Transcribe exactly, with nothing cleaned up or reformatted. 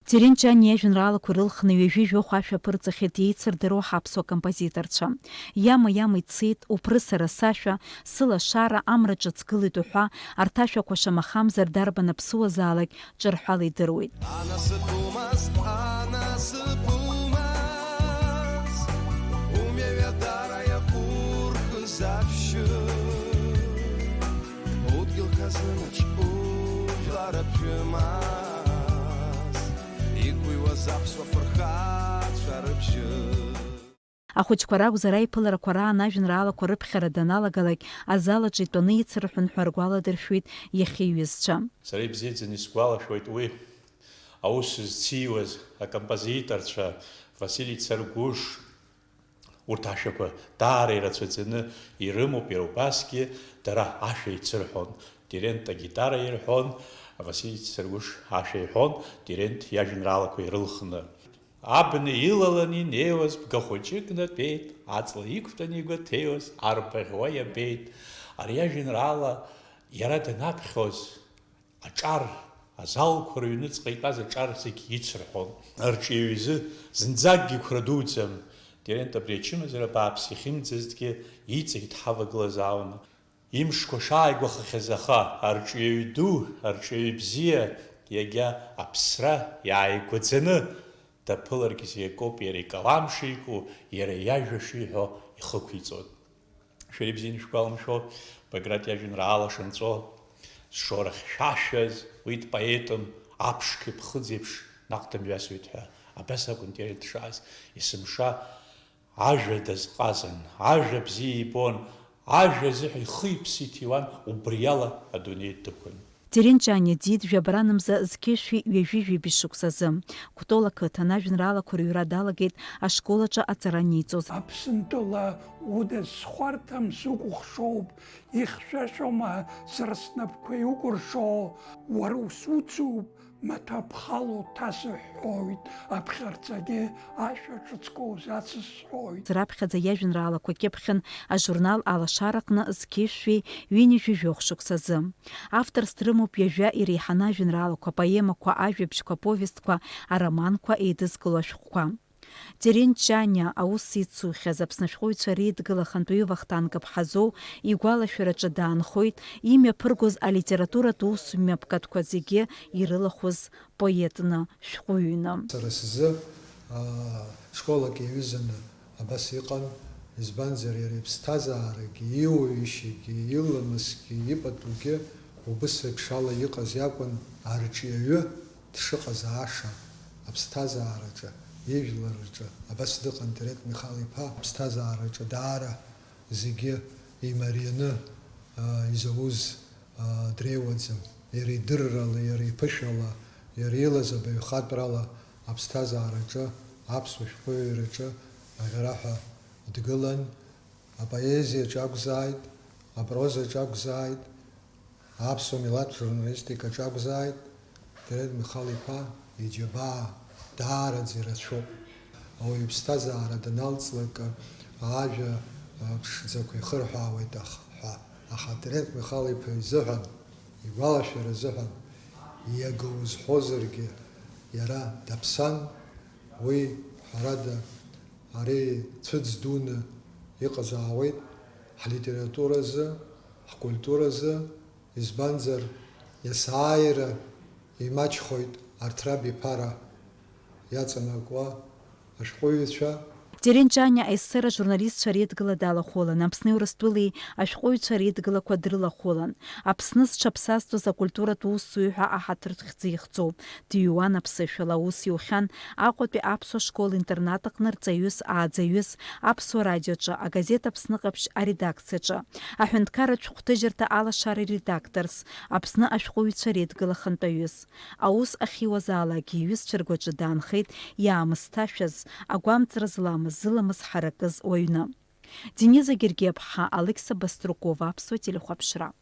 Терент Ҷани иажәеинраалақәа ирылхны ҩажәи жәохә ашәа аԥырҵахьеит еицырдыруа ҳаԥсуа композиторцәа. Иама-иама ицеит, Уԥры сара сашәа, Сылашара, Амра ҿыц гылеит уҳәа, арҭ ашәақәа шамахамзар дарбан аԥсуазаалак ҿырҳәала идыруеит. Анасыԥ умаз, анасыԥ умаз, умҩа ҩадара иахурхыз аԥшьы, удгьыл хазынаҿ ужәлар аԥшәымаз, иқәыҩуаз аԥсуа фырхацәа рыбжьы. Ахәыҷқәа ракәзар, аиԥыларақәа раан ажәеинраалақәа рыԥхьара даналагалак, азал аҿы итәаны ицырҳәон ҳәа ргәаладыршәоит иахьа иҩызцәа. Сара ибзиаӡаны исгәалашәоит уи, аус зциуаз акомпозиторцәа Васили Царгәыш, урҭ ашәақәа даара ирацәаӡаны ирымоуп, иара убасгьы дара ашәа еицырҳәон, Терент агитара ирҳәон, Васили Царгәыш ашәа иҳәон, Терент иажәеинраалақәа ирылхны. Абна илалан инеиуаз бга хәыҷык натәеит, аҵла иқәтәаны игәаҭеиуаз арбаӷь уа иабеит. Ари ажәеинраала иара данаԥхьоз аҿар, азалқәа рыҩныҵҟа итәаз аҿар зегь ицырҳәон. Арҿиаҩ изы зынӡакгьы қәра дуӡӡам. Терент абри ачымазара бааԥс ихьымӡазҭгьы иҵегь дҳавагылазаауан. Имшқәа шааигәахахьаз аха, арҿиаҩ ду, арҿиаҩ бзиа, иагьа аԥсра иааигәаӡаны даԥыларгьы зегь акоуп, иара икалам шику, иара иажәа шиҳәо ихықәиҵоит. Шәара ибзианы шәгәаламшәо, Баграт иажәеинраала шанҵәо, зшоура хьшәашәаз, уи дпоетым, аԥшқеи ԥхыӡеиԥш наҟ дымҩасуеит ҳәа. Абас акәын Терент дшааз, есымша ажәа дазҟазан, ажәа бзиа ибон, ажәа азыҳәа ихы-иԥсы иҭиуан, убриала адунеи дықәын. Терент Ҷаниа диит жәабаранамза зқьышәи ҩажәи жәибжь шықәсазы. Кәтол ақыҭан ажәеинраалақәа рыҩра далагеит ашкол аҿы аҵара аниҵоз. Аԥсынтәыла удысхәарҭам, сукәыхшоуп, ихьшәашәома, сара снапқәа иукәыршо, уара усуцуп, маҭәа ԥхало ҭасыҳәҳәоит, аԥхьарцагьы ашәа ҿыцқәа узацысҳәоит. Раԥхьаӡа иажәеинраалақәа кьыԥхьын ажурнал Алашараҟны зқьышәи ҩынҩажәи жәохә шықәсазы. Авторс дрымоуп ҩажәа иреиҳаны ажәеинраалақәа, поемақәа, ажәабжьқәа, повестқәа, ароманқәа, еидызкыло ашәҟәқәа. Терент Ҷаниа аус ицухьаз Аԥсны ашәҟәыҩҩцәа реидгыла ахантәаҩы Вахтанг Аԥҳазоу игәалашәараҿы даанхоит, имҩаԥыргоз алитературатә усмҩаԥгатәқәа зегьы ирылахәыз поетны, шәҟәыҩҩны. Сара сзы, аа, школак иаҩызаны абас иҟан, избанзар, иара иԥсҭазаарагьы, иуаҩышьагьы, иламысгьы, ипатугьы убыс еиԥш ала иҟаз иакәын, арҿиаҩы дшыҟаз ааша аԥсҭазаараҿы, ижәлараҿы абас дыҟан Терент Михал-иԥа, аԥсҭазаараҿы даара зегьы имарианы, аа, изауз, аа, дреиуаӡам. Иара идыррала, иара иԥышәала, иара илаз абаҩхатәрала аԥсҭазаараҿы, аԥсуа шәҟәыҩҩраҿы аӷьараҳәа дгылан. Апоезиаҿы акәзааит, апрозаҿы акәзааит, аԥсуа милаҭ журналистикаҿы акәзааит, Терент Михал-иԥа иџьабаа даараӡа ирацәоуп. Ауаҩы иԥсҭазаара даналҵлак, ажәа ԥшӡақәа ихырҳәаауеит ах-, ҳәа. Аха Терент Михал-иԥа изыҳәан, игәалашәара азыҳәан, иага узҳәозаргьы, иара даԥсан, уи, ҳәарада, ари цәыӡ дуны иҟазаауеит ҳлитературазы, ҳкультуразы, избанзар, иасааира имаҷхоит арҭ рабиԥара иаҵанакуа ашәҟәыҩҩцәа. Терент Ҷаниа аессера журналистцәа реидгыла далахәылан, Аԥсни Урыстәылеи ашәҟәыҩҩцәа реидгылақәа дрылахәылан. Аԥсны зҽаԥсазтәыз акультуратә усзуҩ ҳәа аҳаҭыр хьӡы ихҵоуп. Дыҩуан аԥсышәала, аус иухьан Аҟәатәи аԥсуа школ-интернат аҟны рҵаҩыс, ааӡаҩыс, аԥсуа радиоҿы, агазеҭ Аԥсны Ҟаԥшь аредакциаҿы, аҳәынҭқарратә шәҟәҭыжьырҭа Алашара иредакторс, Аԥсны ашәҟәыҩҩцәа реидгыла ахантәаҩыс. Аус ахьиуазаалакгьы иҩызцәа ргәаҿы даанхеит иаамысҭашәаз, агәамҵра зламыз, зыламыс ҳаракыз уаҩны. Дениза Гергиаԥҳа, Алықьса Баструкова, Аԥсуа телехәаԥшра.